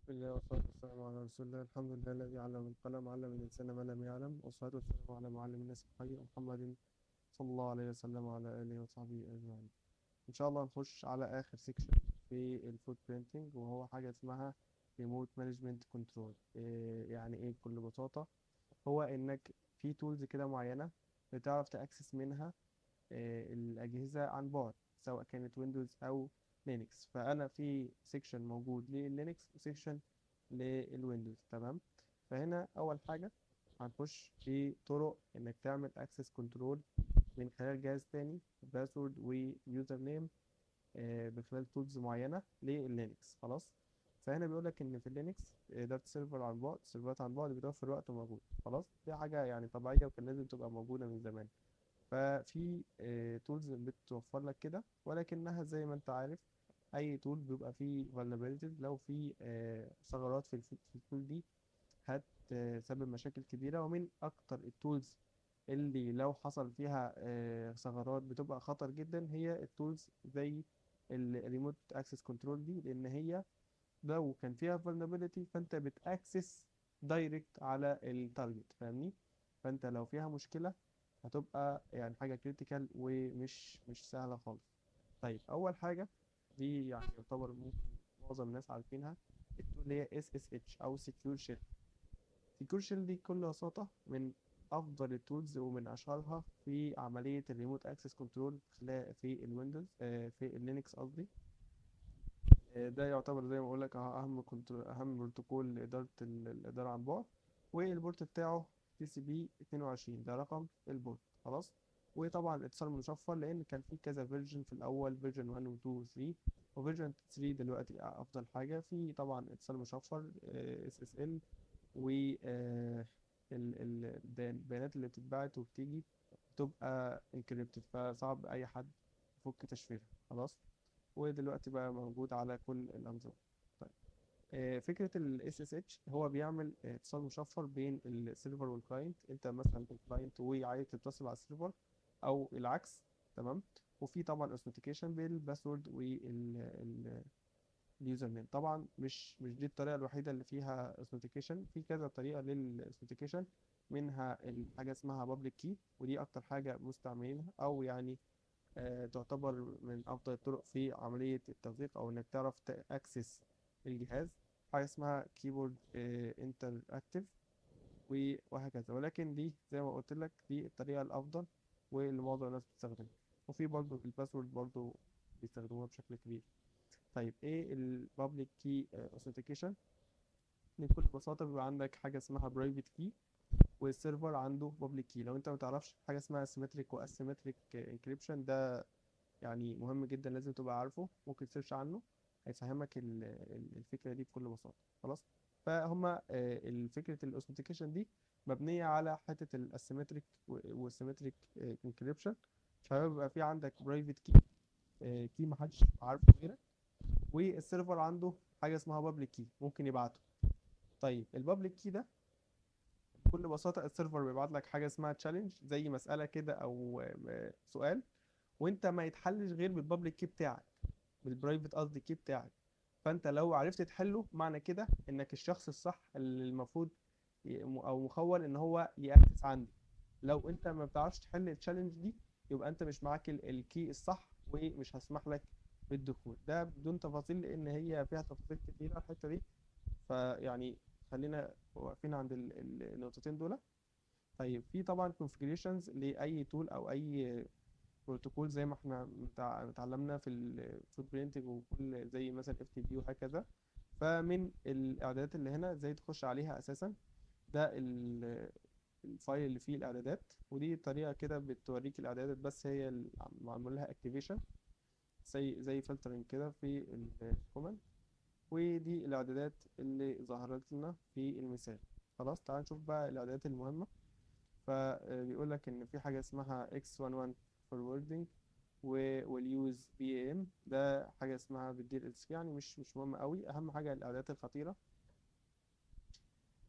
بسم الله والصلاة والسلام على رسول الله. الحمد لله الذي علم بالقلم، علم الإنسان ما لم يعلم، والصلاة والسلام على معلم الناس الخير محمد صلى الله عليه وسلم وعلى آله وصحبه أجمعين. إن شاء الله نخش على آخر section في ال footprinting، وهو حاجة اسمها remote management control. يعني إيه؟ بكل بساطة هو إنك في tools كده معينة بتعرف ت access منها الأجهزة عن بعد، سواء كانت Windows أو Linux. فأنا في section موجود لل Linux و section لل Windows، تمام؟ فهنا أول حاجة هنخش في طرق إنك تعمل access control من خلال جهاز تاني، password و username، من خلال tools معينة لل Linux. خلاص، فهنا بيقول لك ان في ال Linux إدارة server عن بعد، سيرفرات عن بعد بتوفر وقت ومجهود. خلاص، دي حاجة يعني طبيعية وكان لازم تبقى موجودة من زمان. ففي tools بتوفر لك كده، ولكنها زي ما انت عارف اي tool بيبقى فيه vulnerabilities. لو في ثغرات في ال tool دي هتسبب مشاكل كبيرة. ومن اكتر ال tools اللي لو حصل فيها ثغرات بتبقى خطر جدا هي ال tools زي ال remote access control دي، لان هي لو كان فيها vulnerability فانت بت access direct على ال target، فاهمني؟ فانت لو فيها مشكلة هتبقى يعني حاجة critical ومش مش سهلة خالص. طيب، أول حاجة دي يعني يعتبر ممكن معظم الناس عارفينها، ال tool اللي هي SSH أو Secure Shell. Secure Shell دي بكل بساطة من أفضل ال tools ومن أشهرها في عملية ال remote access control في ال Windows، في ال Linux قصدي. ده يعتبر زي ما اقول لك اهم control، اهم بروتوكول لاداره الاداره عن بعد، وال port بتاعه TCP 22، ده رقم ال port. خلاص، وطبعا الاتصال مشفر، لان كان في كذا version في الاول، version 1 و 2 و 3، و version 3 دلوقتي افضل حاجه. في طبعا اتصال مشفر SSL، و البيانات اللي بتتبعت وبتيجي بتبقى encrypted، فصعب اي حد يفك تشفيرها. خلاص، ودلوقتي بقى موجود على كل الأنظمة. طيب، فكرة ال SSH هو بيعمل اتصال مشفر بين ال server وال client. انت مثلا ال client وعايز تتصل على ال server او العكس، تمام؟ وفي طبعا authentication بال password وال username. طبعا مش دي الطريقة الوحيدة اللي فيها authentication، في كذا طريقة لل authentication، منها الحاجة اسمها public key، ودي اكتر حاجة مستعملينها، او يعني تعتبر من افضل الطرق في عملية التوثيق او انك تعرف ت access الجهاز. حاجة اسمها keyboard interactive وهكذا. ولكن دي زي ما قلت لك دي الطريقة الافضل واللي معظم الناس بتستخدمها، وفي برضو ال password برضو بيستخدموها بشكل كبير. طيب، ايه ال public key authentication؟ بكل بساطة بيبقى عندك حاجة اسمها private key وال server عنده public key. لو انت ما تعرفش حاجة اسمها symmetric و asymmetric encryption، ده يعني مهم جدا لازم تبقى عارفه، ممكن ت search عنه هيفهمك الفكرة دي بكل بساطة. خلاص، فهما الفكرة ال authentication دي مبنية على حتة ال asymmetric وال symmetric encryption. فبيبقى في عندك private key، key محدش عارفه غيرك، وال server عنده حاجة اسمها public key ممكن يبعته. طيب، ال public key ده بكل بساطة ال server بيبعت لك حاجة اسمها challenge، زي مسألة كده أو سؤال، وانت ما يتحلش غير بال public key بتاعك، بال private قصدي key بتاعك. فانت لو عرفت تحله معنى كده انك الشخص الصح اللي المفروض او مخول ان هو ي access عندي. لو انت ما بتعرفش تحل ال challenge دي يبقى انت مش معاك ال key الصح ومش هسمح لك بالدخول. ده بدون تفاصيل لان هي فيها تفاصيل كتيرة الحتة دي، فيعني خلينا واقفين عند النقطتين دول. طيب، في طبعا configurations لاي tool او اي بروتوكول زي ما احنا اتعلمنا في ال footprinting وكل، زي مثلا FTP وهكذا. فمن الاعدادات اللي هنا ازاي تخش عليها اساسا، ده ال file اللي فيه الاعدادات، ودي طريقه كده بتوريك الاعدادات، بس هي معمول لها activation زي filtering كده في ال command، ودي الاعدادات اللي ظهرت لنا في المثال. خلاص، تعال نشوف بقى الاعدادات المهمه. فبيقول لك ان في حاجه اسمها X11 forwarding وال use PAM، ده حاجه اسمها بتدير ال يعني مش مهم قوي. اهم حاجه الاعدادات الخطيره.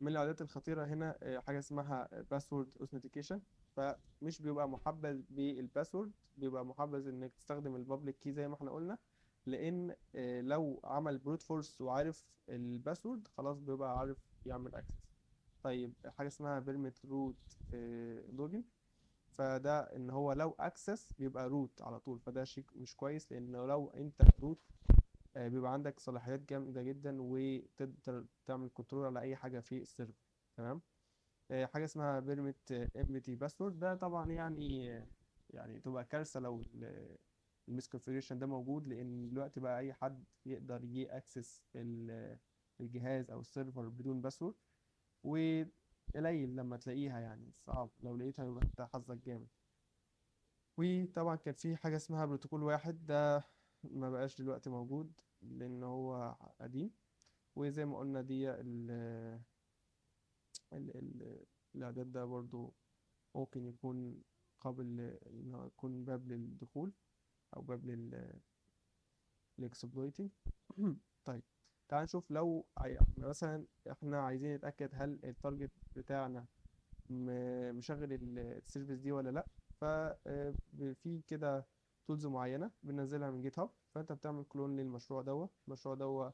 من الاعدادات الخطيره هنا حاجه اسمها password authentication. فمش بيبقى محبذ بال password، بيبقى محبذ انك تستخدم ال public key زي ما احنا قلنا. لان لو عمل brute force وعارف ال password خلاص بيبقى عارف يعمل access. طيب حاجة اسمها permit root login، فده ان هو لو access بيبقى root على طول، فده شيء مش كويس، لانه لو انت root بيبقى عندك صلاحيات جامدة جدا وتقدر تعمل control على اي حاجة في ال server. تمام. حاجة اسمها permit empty password، ده طبعا يعني تبقى كارثة لو ال misconfiguration ده موجود، لان دلوقتي بقى اي حد يقدر ي access الجهاز او ال server بدون password، وقليل لما تلاقيها، يعني صعب لو لقيتها يبقى انت حظك جامد. وطبعا كان في حاجة اسمها بروتوكول واحد، ده ما بقاش دلوقتي موجود لان هو قديم. وزي ما قلنا دي ال الاعداد ده برضو ممكن يكون قابل ان هو يكون باب للدخول او باب لل exploiting. طيب تعال نشوف لو مثلا احنا عايزين نتأكد هل ال target بتاعنا مشغل ال service دي ولا لا. في كده tools معينة بننزلها من GitHub، فانت بتعمل clone للمشروع دوت. المشروع دوت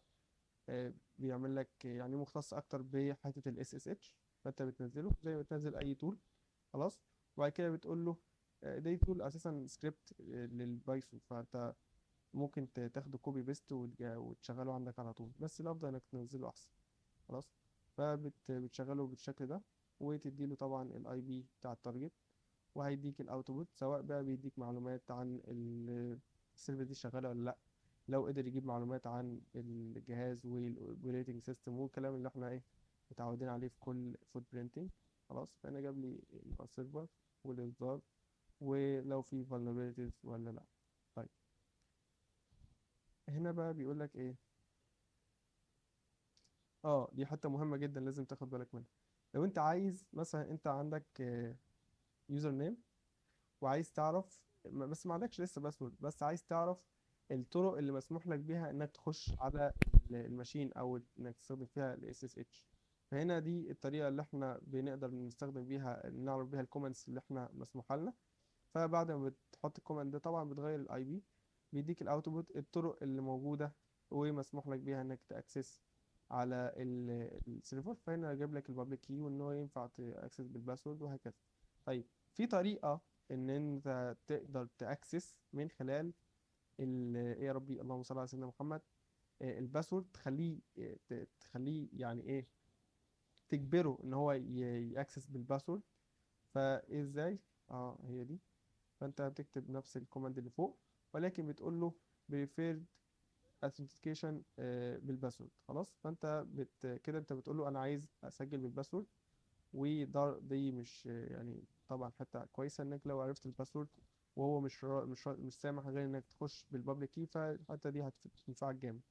بيعمل لك يعني مختص اكتر بحته ال SSH، فانت بتنزله زي ما بتنزل اي tool خلاص. وبعد كده بتقول له دي tool اساسا script لل Python، فانت ممكن تاخده copy paste وتشغله عندك على طول، بس الافضل انك تنزله احسن خلاص. فبتشغله بالشكل ده، وتديله طبعا ال IP بتاع ال target، وهيديك ال output، سواء بقى بيديك معلومات عن ال service دي شغالة ولا لا، لو قدر يجيب معلومات عن الجهاز وال operating system والكلام اللي احنا متعودين عليه في كل footprinting خلاص. فانا جاب لي ال server والاصدار ولو في vulnerabilities ولا لا. طيب هنا بقى بيقول لك ايه، دي حتة مهمة جدا لازم تاخد بالك منها. لو انت عايز مثلا، انت عندك username وعايز تعرف، بس ما عندكش لسه password، بس عايز تعرف الطرق اللي مسموح لك بيها انك تخش على ال machine او انك تستخدم فيها ال SSH. فهنا دي الطريقة اللي احنا بنقدر نستخدم بيها، نعرف بيها ال commands اللي احنا مسموحة لنا. فبعد ما بتحط ال command ده طبعا بتغير ال IP، بيديك ال output الطرق اللي موجودة ومسموح لك بيها انك ت access على ال server. فهنا جايب لك ال public key وان هو ينفع ت access بال password وهكذا. طيب في طريقة ان انت تقدر ت access من خلال ايه يا ربي، اللهم صل على سيدنا محمد، ال password تخليه يعني ايه، تجبره ان هو ي access بال password. فازاي؟ هي دي. فانت بتكتب نفس ال command اللي فوق، ولكن بتقول له preferred authentication بال password خلاص. فانت كده انت بتقول له انا عايز اسجل بال password، وده دي مش يعني طبعا حتة كويسة انك لو عرفت ال password وهو مش سامح غير انك تخش بال public key، فالحته دي هتنفعك جامد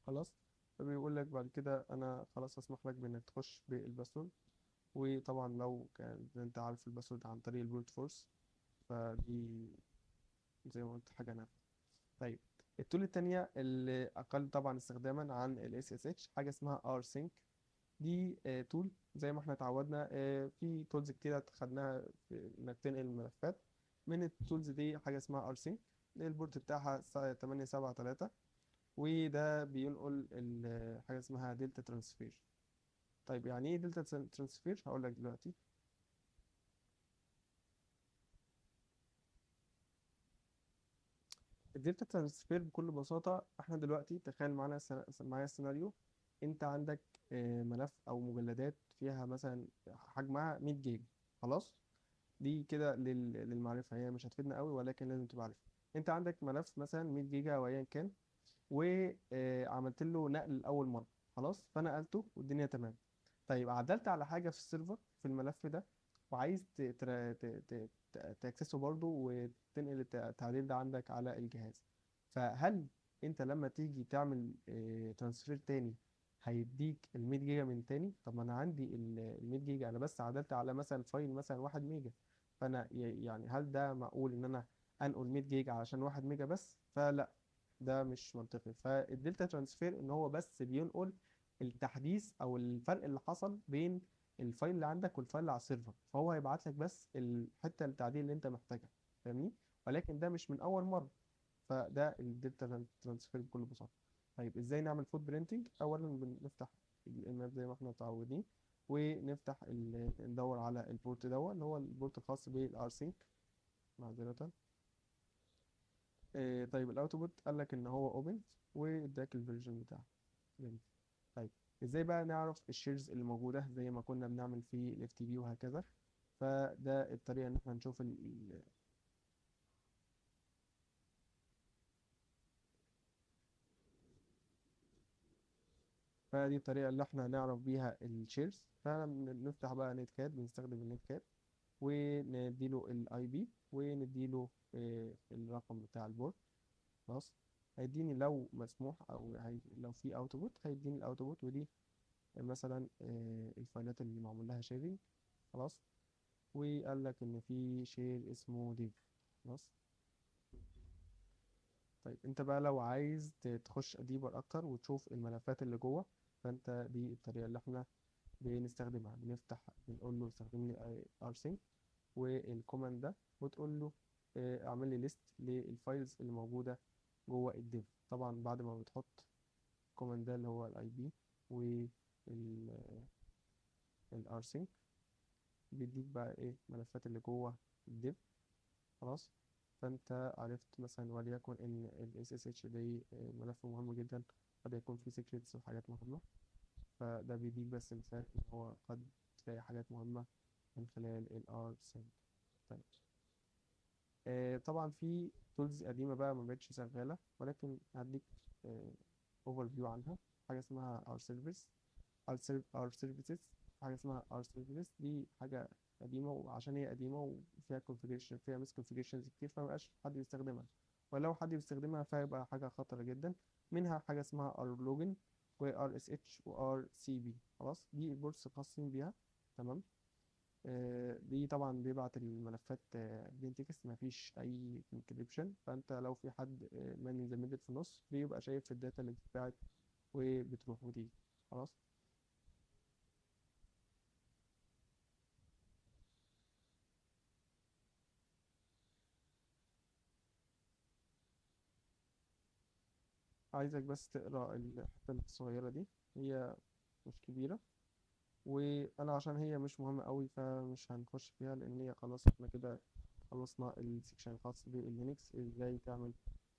خلاص. فبيقول لك بعد كده انا خلاص اسمح لك بانك تخش بال password، وطبعا لو كان انت عارف ال password عن طريق ال brute force فدي زي ما قلت حاجة نافعة. طيب ال tool التانية اللي اقل طبعا استخداما عن ال SSH حاجة اسمها rsync. دي tool زي ما احنا اتعودنا، في tools كتيرة خدناها في انك تنقل الملفات. من ال tools دي حاجة اسمها rsync، ال port بتاعها 873، وده بينقل حاجة اسمها delta transfer. طيب يعني ايه delta transfer؟ هقول لك دلوقتي. ال delta transfer بكل بساطة، احنا دلوقتي تخيل معانا معايا سيناريو، انت عندك ملف او مجلدات فيها مثلا حجمها 100 جيجا خلاص. دي كده للمعرفة، هي مش هتفيدنا قوي ولكن لازم تبقى عارفها. انت عندك ملف مثلا 100 جيجا او ايا كان، وعملت له نقل لاول مرة خلاص، فنقلته والدنيا تمام. طيب عدلت على حاجة في ال server في الملف ده، وعايز ت access ه برضو وتنقل التعديل ده عندك على الجهاز. فهل انت لما تيجي تعمل transfer تاني هيديك ال 100 جيجا من تاني؟ طب ما انا عندي ال 100 جيجا، انا بس عدلت على مثلا file مثلا 1 ميجا، فانا هل ده معقول ان انا انقل 100 جيجا علشان 1 ميجا بس؟ فلا، ده مش منطقي. فال delta transfer ان هو بس بينقل التحديث او الفرق اللي حصل بين ال file اللي عندك وال file اللي على ال server، فهو هيبعت لك بس الحتة التعديل اللي انت محتاجها، فاهمني؟ ولكن ده مش من اول مرة. فده ال data transfer بكل بساطة. طيب ازاي نعمل footprinting؟ اولا بنفتح ال Nmap زي ما احنا متعودين، ونفتح ندور على ال port دوت اللي هو ال port الخاص بال rsync، معذرة. طيب ال output قال لك ان هو open واداك ال version بتاعه. جميل. طيب ازاي بقى نعرف ال shares اللي موجودة زي ما كنا بنعمل في ال FTP وهكذا؟ فده الطريقة ان احنا نشوف فدي الطريقة اللي احنا هنعرف بيها ال shares. فبنفتح بقى netcat، بنستخدم ال netcat ونديله ال IP ونديله الرقم بتاع ال port. خلاص، هيديني لو مسموح او لو في output هيديني ال output، ودي مثلا الفايلات اللي معمول لها sharing. خلاص، وقال لك ان في share اسمه dev. خلاص. طيب انت بقى لو عايز تخش deeper اكتر وتشوف الملفات اللي جوه، فانت دي الطريقة اللي احنا بنستخدمها. بنقول له استخدم لي rsync وال command ده، وتقول له اعمل لي list لل files اللي موجودة جوه ال dev. طبعا بعد ما بتحط ال command ده اللي هو ال IP وال rsync، بيديك بقى ايه الملفات اللي جوه ال dev. خلاص، فانت عرفت مثلا وليكن ان ال SSH دي ملف مهم جدا، قد يكون فيه secrets وحاجات مهمة. فده بيديك بس مثال ان هو قد تلاقي حاجات مهمة من خلال ال rsync. طيب طبعا في tools قديمة بقى ما بقتش شغالة، ولكن هديك overview عنها. حاجة اسمها R service، R services، حاجة اسمها R services، دي حاجة قديمة، وعشان هي قديمة وفيها configuration، فيها misconfigurations كتير، فما بقاش حد بيستخدمها، ولو حد بيستخدمها فهيبقى حاجة خطرة جدا. منها حاجة اسمها rlogin و RSH و RCP. خلاص، دي ال ports الخاصين بيها. تمام. دي طبعا بيبعت الملفات plain text، مفيش اي encryption، فانت لو في حد man in the middle في النص بيبقى شايف ال data اللي بتتبعت وبتروح وتيجي. خلاص. عايزك بس تقرا الحتة الصغيرة دي، هي مش كبيرة، وانا عشان هي مش مهمة قوي فمش هنخش فيها، لان هي خلاص احنا كده خلصنا ال section الخاص بال Linux، ازاي تعمل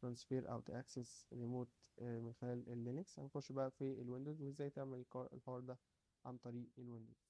transfer او ت access remote من خلال ال Linux. هنخش بقى في ال Windows وازاي تعمل الحوار ده عن طريق ال Windows.